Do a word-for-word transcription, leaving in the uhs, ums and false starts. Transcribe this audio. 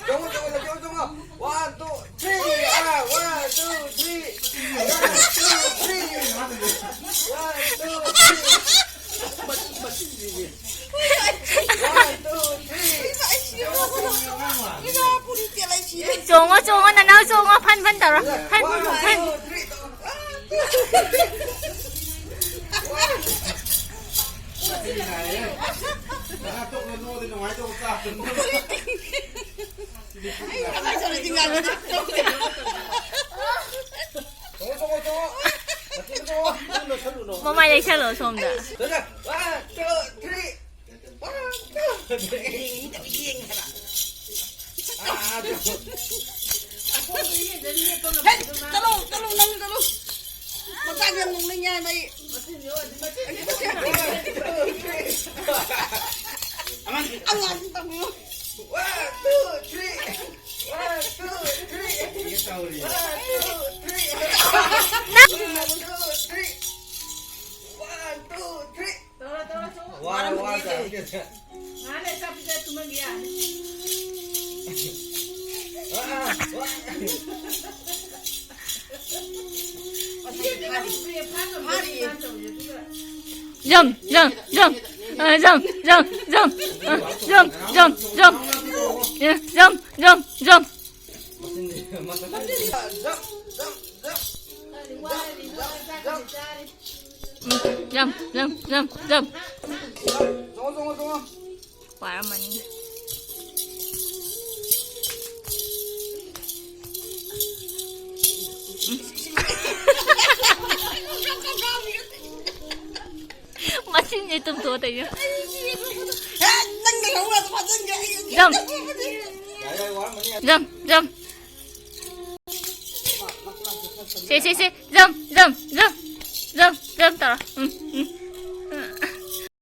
ꯆꯣꯡꯉꯣ, ꯆꯣꯡꯉꯣ, ꯆꯣꯡꯉꯣ, ꯆꯣꯡꯉꯣ꯫ One, two, three. ꯑꯥ, one, two, three. One, two, three. One, two, three. One, two, three. ꯆꯣꯡꯉꯣ, ꯆꯣꯡꯉꯣ, ꯅꯅꯥꯎ ꯆꯣꯡꯉꯣ, ꯐꯟ ꯐꯟ ꯇꯧꯔꯣ꯫ ꯐꯟ, ꯐꯟ꯫ One, two, three. ꯃꯃꯥꯏ ꯂꯩꯁꯜꯂꯣ ꯁꯣꯝꯗ꯫ One, two, three. One, two, three. ꯍꯦ, ꯆꯠꯂꯣ, ꯆꯠꯂꯣ, ꯅꯪ ꯆꯠꯂꯣ꯫ ꯃꯆꯥꯁꯦ ꯌꯥꯝ ꯅꯣꯛꯅꯤꯡꯉꯦ ꯍꯥꯏꯕ ꯑꯩ꯫ ꯑꯉꯥꯡꯁꯤ ꯇꯝꯃꯣ꯫ One, two, three. One, two, three. One, two, three. One, two, three. One, two, three. ꯇꯧꯔꯣ, ꯇꯧꯔꯣ, ꯆꯣꯡꯉꯣ꯫ ꯋꯥꯔꯦ, ꯋꯥꯔꯦ, ꯆꯥꯔꯒꯦ꯫ ꯉꯥꯏꯍꯥꯛ ꯂꯩꯔ ꯆꯥꯛ ꯄꯤꯖꯔ ꯇꯨꯝꯍꯟꯒꯦ ꯌꯥꯔꯅꯤ꯫ ꯏꯆꯦꯗꯤ ꯃꯅꯤꯄꯨꯔꯤ ꯐꯥ ꯉꯝꯗ꯭ꯔꯗꯤ ꯃꯥꯅ ꯇꯧꯔꯤ ꯑꯗꯨꯒ꯫ Jump, jump, jump. ꯑ, jump, jump, jump. ꯑ, jump, jump, jump. ꯑ, jump, jump, jump. Jump, jump, jump, jump. ꯎꯝ, jump, jump, jump, jump. ꯆꯣꯡꯉꯣ, ꯆꯣꯡꯉꯣ, ꯆꯣꯡꯉꯣ꯫ ꯋꯥꯔꯝꯃꯅꯤ꯫ ꯃꯆꯤꯟꯁꯦ ꯇꯨꯝꯊꯣꯛꯑ ꯇꯧꯏꯅꯦ꯫ ꯍꯦ, ꯅꯪ ꯂꯩꯍꯧꯔ ꯑꯗꯨꯝ ꯐꯥꯖꯤꯟꯒꯦ꯫ ꯑꯩ Jump. Jump, jump. ꯁꯦ, ꯁꯦ, ꯁꯦ꯫ Jump, jump, jump. Jump, jump ꯇꯧꯔꯣ꯫ ꯎꯝ,